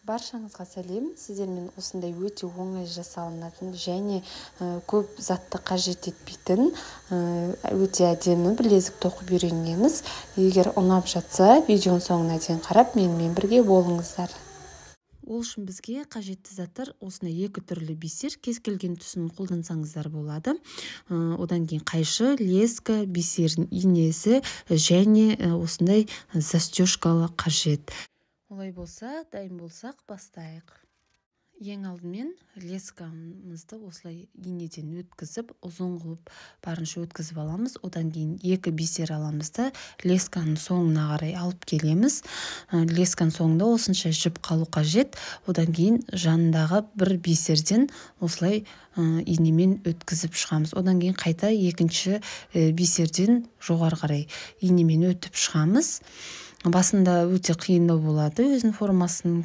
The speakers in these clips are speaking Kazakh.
Баршаңызға сәлем. Сіздермен осындай өте оңай жасалынатын және көп затты қажет етпейтін өте әдемі білезік тоқып үйренеміз. Егер ұнап жатса, видеоның соңына дейін қарап, менімен бірге болыңыздар. Ол үшін бізге қажетті заттар осындай екі түрлі бисер, кез келген түсін қолдансаңыздар болады. Одан кейін қайшы, леска, бисердің инесі және осындай застежкалы қажет. Олай болса, дайын болсақ, бастайық. Ең алдымен лескамызды осылай инеден өткізіп, ұзын қылып барынша өткізіп аламыз. Одан кейін екі бисер аламыз да, лесканың соңына қарай алып келеміз. Лесканың соңында осынша жіп қалу қажет. Одан кейін жанындағы бір бисерден осылай инемен өткізіп шығамыз. Одан кейін қайта екінші бисерден жоғары қарай инемен өтіп шығамыз. Басында өте қиындау болады, өзінің формасын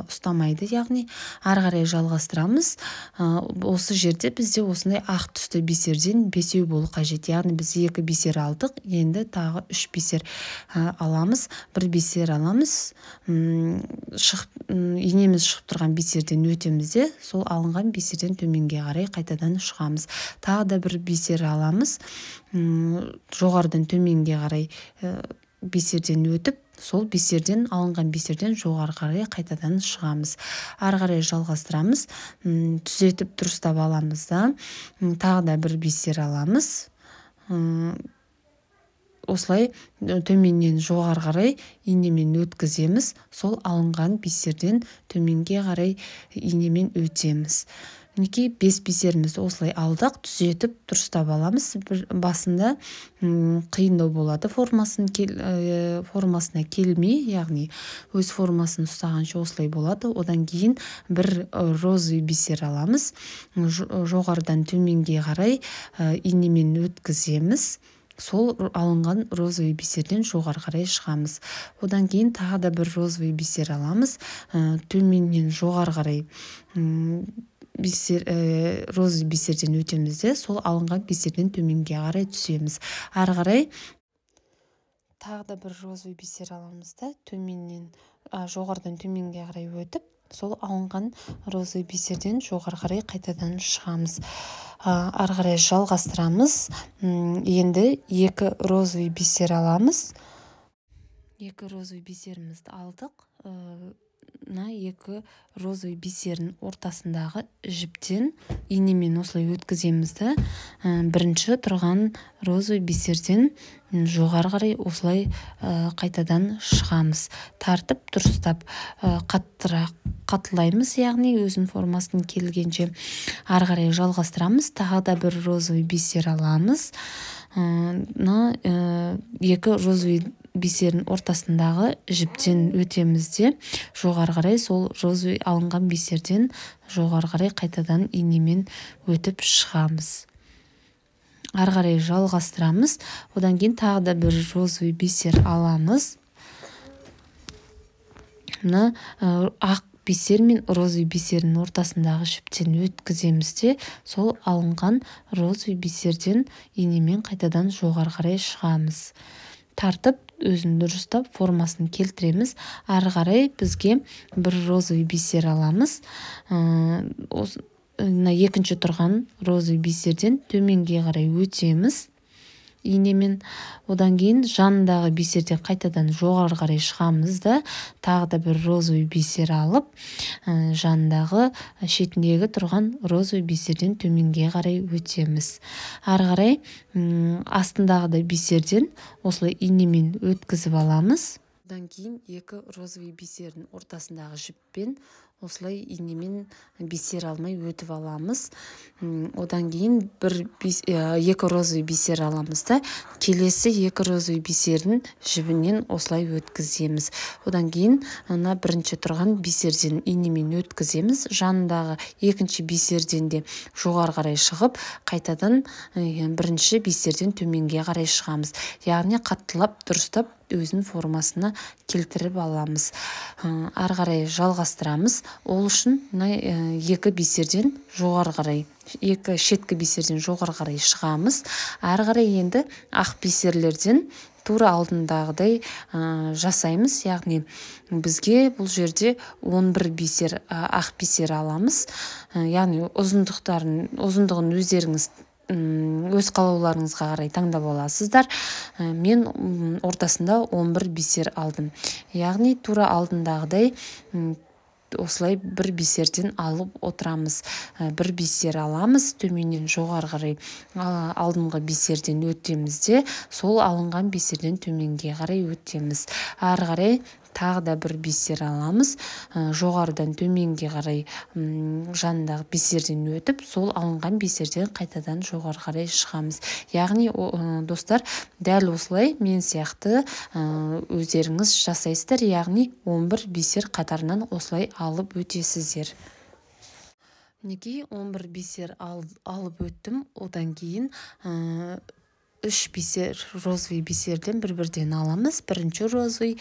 ұстамайды, яғни ары қарай жалғастырамыз. Осы жерде бізде осындай ақ түсті бисерден бесеу болу қажет. Яғни біз екі бисер алдық, енді тағы үш бисер аламыз. Бір бисер аламыз, инеміз шығып тұрған бисерден өтеміз де, сол алынған бисерден төменге қарай қайтадан шығамыз. Тағы да бір бисер аламыз, жоғарыдан төменге қарай бисерден өтіп, сол бисерден алынған бисерден жоғары қарай қайтадан шығамыз. Ары қарай жалғастырамыз, түзетіп дұрыстап аламыз да, тағы да бір бисер аламыз. Осылай төменнен жоғары қарай инемен өткіземіз, сол алынған бисерден төменге қарай инемен өтеміз. Мінекей 5 бисерімізді осылай алдық, түзетіп дұрыстап аламыз. Бір басында қиындау болады, формасына келмей, яғни өз формасын ұстағанша осылай болады. Одан кейін бір розовый бисер аламыз, жоғарыдан төменге қарай инемен өткіземіз. Сол алынған розовый бисерден жоғары қарай шығамыз. Одан кейін тағы да бір розовый бисер аламыз, төменнен жоғары қарай розовый бисерден өтеміз де, сол алынған бисерден төменге қарай түсеміз. Ары қарай тағы да бір розовый бисер аламыз да, төменнен жоғарыдан төменге қарай өтіп, сол алынған розовый бисерден жоғары қарай қайтадан шығамыз. Ары қарай жалғастырамыз. Енді екі розовый бисер аламыз. Екі розовый бисерімізді алдық. Мына екі розовый бисердің ортасындағы жіптен инемен осылай өткіземіз да, бірінші тұрған розовый бисерден жоғары қарай осылай қайтадан шығамыз. Тартып дұрыстап қаттырақ қаттылаймыз, яғни өзінің формасын келгенше. Ары қарай жалғастырамыз. Тағы да бір розовый бисер аламыз. Мына екі розовый бисердің ортасындағы жіптен өтеміз де, жоғары қарай сол розовый алынған бисерден жоғары қарай қайтадан инемен өтіп шығамыз. Ары қарай жалғастырамыз. Одан кейін тағы да бір розовый бисер аламыз. Мына ақ бисер мен розовый бисердің ортасындағы жіптен өткіземіз де, сол алынған розовый бисерден инемен қайтадан жоғары қарай шығамыз. Тартып өзін дұрыстап формасын келтіреміз. Ары қарай бізге бір розовый бисер аламыз. Мына екінші тұрған розовый бисерден төменге қарай өтеміз инемен. Одан кейін жанындағы бисерден қайтадан жоғары қарай шығамыз да, тағы да бір розовый бисер алып, жанындағы шетіндегі тұрған розовый бисерден төменге қарай өтеміз. Ары қарай астындағы да бисерден осылай инемен өткізіп аламыз. Одан кейін екі розовый бисердің ортасындағы жіппен осылай инемен бисер алмай өтіп аламыз. Одан кейін екі розовый бисер аламыз да, келесі екі розовый бисердің жібінен осылай өткіземіз. Одан кейін мына бірінші тұрған бисерден инемен өткіземіз. Жанындағы екінші бисерден де жоғары қарай шығып, қайтадан бірінші бисерден төменге қарай шығамыз. Яғни қаттылап дұрыстап өзінің формасына келтіріп аламыз. Ары қарай жалғастырамыз. Ол үшін мына екі бисерден жоғары қарай, екі шеткі бисерден жоғары қарай шығамыз. Ары қарай енді ақ бисерлерден тура алдындағыдай жасаймыз. Яғни бізге бұл жерде 11 бисер, ақ бисер аламыз. Яғни ұзындығын өздеріңіз өз қалауларыңызға қарай таңдап аласыздар. Мен ортасында 11 бисер алдым. Яғни тура алдындағыдай осылай бір бисерден алып отырамыз. Бір бисер аламыз, төменнен жоғары қарай алдыңғы бисерден өтеміз де, сол алынған бисерден төменге қарай өтеміз. Ары қарай тағы да бір бисер аламыз, жоғарыдан төменге қарай жанындағы бисерден өтіп, сол алынған бисерден қайтадан жоғары қарай шығамыз. Яғни, достар, дәл осылай мен сияқты өздеріңіз жасайсыздар. Яғни 11 бисер қатарынан осылай алып өтесіздер. Мінекей 11 бисер алып өттім. Одан кейін 3 бисер, розовый бисерден бір-бірден аламыз. Бірінші розовый,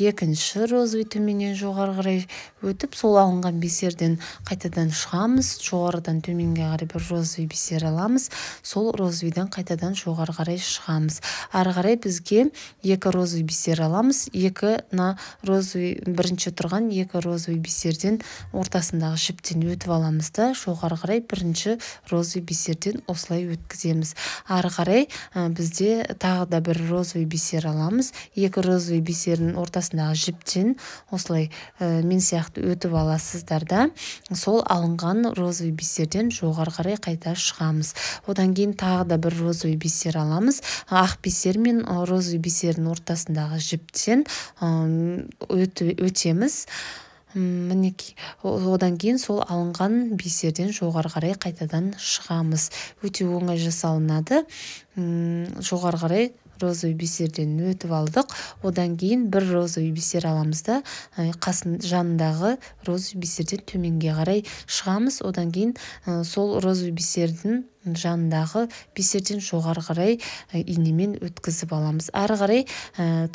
екінші розовый, төменнен жоғары қарай өтіп, сол алынған бисерден қайтадан шығамыз. Жоғарыдан төменге қарай бір розовый бисер аламыз, сол розовыйдан қайтадан жоғары қарай шығамыз. Ары қарай бізге екі розовый бисер аламыз. Екі на розовый, бірінші тұрған екі розовый бисерден ортасындағы жіптен өтіп аламыз да, жоғары қарай бірінші розовый бисерден осылай өткіземіз. Ары қарай бізде тағы да бір розовый бисер аламыз. Екі розовый бисердің ортасындағы жіптен осылай мен сияқты өтіп аласыздар да, сол алынған розовый бисерден жоғары қарай қайта шығамыз. Одан кейін тағы да бір розовый бисер аламыз. Ақ бисер мен розовый бисердің ортасындағы жіптен өтеміз. Мінекей, одан кейін сол алынған бисерден жоғары қарай қайтадан шығамыз. Өте оңай жасалынады. Жоғары қарай розовый бисерден өтіп алдық. Одан кейін бір розовый бисер аламыз да, қасын жанындағы розовый бисерден төменге қарай шығамыз. Одан кейін сол розовый бисердің жанындағы бисерден жоғары қарай инемен өткізіп аламыз. Ары қарай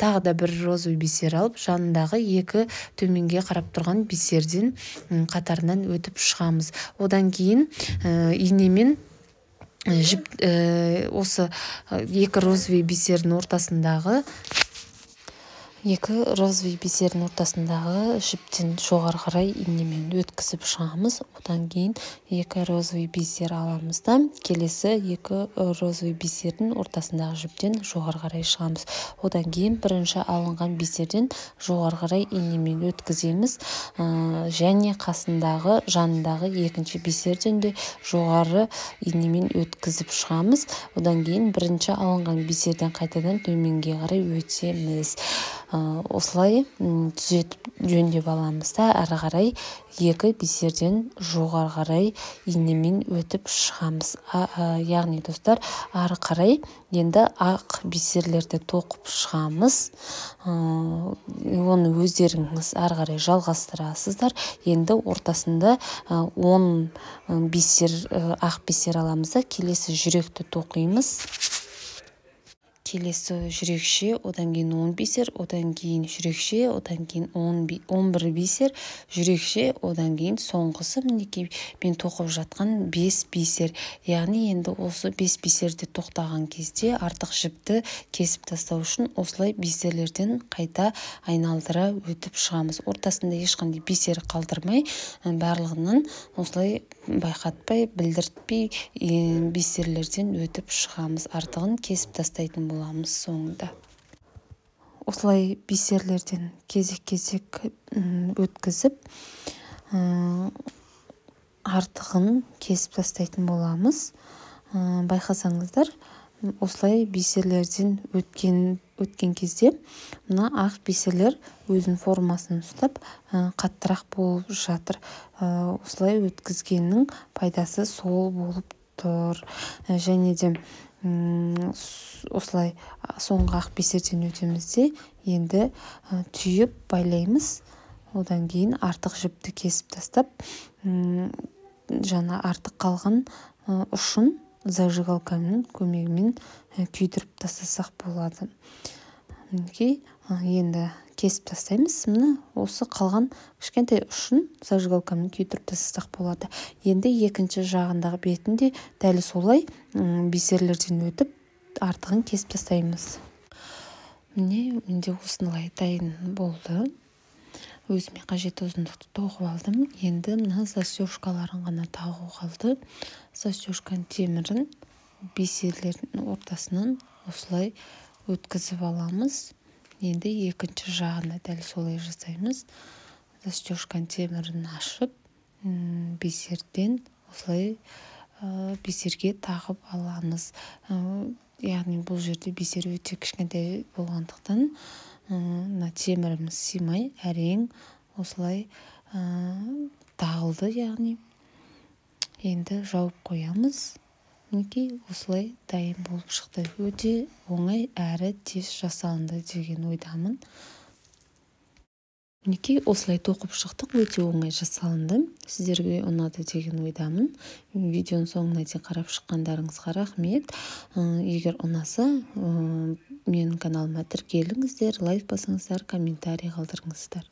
тағы да бір розовый бисер алып, жанындағы екі төменге қарап тұрған бисерден қатарынан өтіп шығамыз. Одан кейін инемен жіп, осы екі розовый бисердің ортасындағы жіптен жоғары қарай инемен өткізіп шығамыз. Одан кейін екі розовый бисер аламыз да, келесі екі розовый бисердің ортасындағы жіптен жоғары қарай шығамыз. Одан кейін бірінші алынған бисерден жоғары қарай инемен өткіземіз, және қасындағы жанындағы екінші бисерден де жоғары инемен өткізіп шығамыз. Одан кейін бірінші алынған бисерден қайтадан төменге қарай өтеміз. Осылай түзетіп жөндеп аламыз да, ары қарай екі бисерден жоғары қарай инемен өтіп шығамыз. Яғни достар, ары қарай енді ақ бисерлерді тоқып шығамыз. Оны өздеріңіз ары қарай жалғастырасыздар. Енді ортасында 10 бисер, ақ бисер аламыз да, келесі жүректі тоқимыз. Келесі жүрекше, одан кейін 10 бисер, одан кейін жүрекше, одан кейін 11 бисер, жүрекше, одан кейін соңғысы мінекей мен тоқып жатқан 5 бисер. Яғни енді осы 5 бисерде тоқтаған кезде артық жіпті кесіп тастау үшін осылай бисерлерден қайта айналдыра өтіп шығамыз. Ортасында ешқандай бисер қалдырмай, барлығынан осылай байқатпай, білдіртпей бисерлерден өтіп шығамыз. Артығын кесіп тастайтын боламыз соңында. Осылай бисерлерден кезек-кезек өткізіп, артығын кесіп тастайтын боламыз. Байқасаңыздар, осылай бисерлерден өткен кезде мына ақ бисерлер өзінің формасын ұстап, қаттырақ болып жатыр. Осылай өткізгеннің пайдасы сол болып тұр. Және де осылай соңғы ақ бисерден өтеміз де, енді түйіп байлаймыз. Одан кейін артық жіпті кесіп тастап, жаңа артық қалған ұшын зажигалканың көмегімен күйдіріп тастасақ болады. Мінекей, енді кесіп тастаймыз. Міне, осы қалған кішкентай ұшын зажигалкамен күйдіріп тастасақ болады. Енді екінші жағындағы бетін де дәл солай бисерлерден өтіп, артығын кесіп тастаймыз. Міне, менде осындай дайын болды. Өзіме қажетті ұзындықты тоқып алдым. Енді мына застежкаларын ғана тағу қалды. Застежканың темірін бисерлердің ортасынан осылай өткізіп аламыз. Енді екінші жағына дәл солай жасаймыз. Застежканың темірін ашып, бисерден осылай бисерге тағып аламыз. Яғни бұл жерде бисер өте кішкентай болғандықтан, мына теміріміз сыймай, әрең осылай тағылды. Яғни енді жауып қоямыз. Мінекей, осылай дайын болып шықты. Өте оңай әрі тез жасалынды деген ойдамын. Мінекей, осылай тоқып шықтық. Өте оңай жасалынды. Сіздерге ұнады деген ойдамын. Видеоның соңына дейін қарап шыққандарыңызға рахмет. Егер ұнаса, менің каналыма тіркеліңіздер, лайк басыңыздар, комментарий қалдырыңыздар.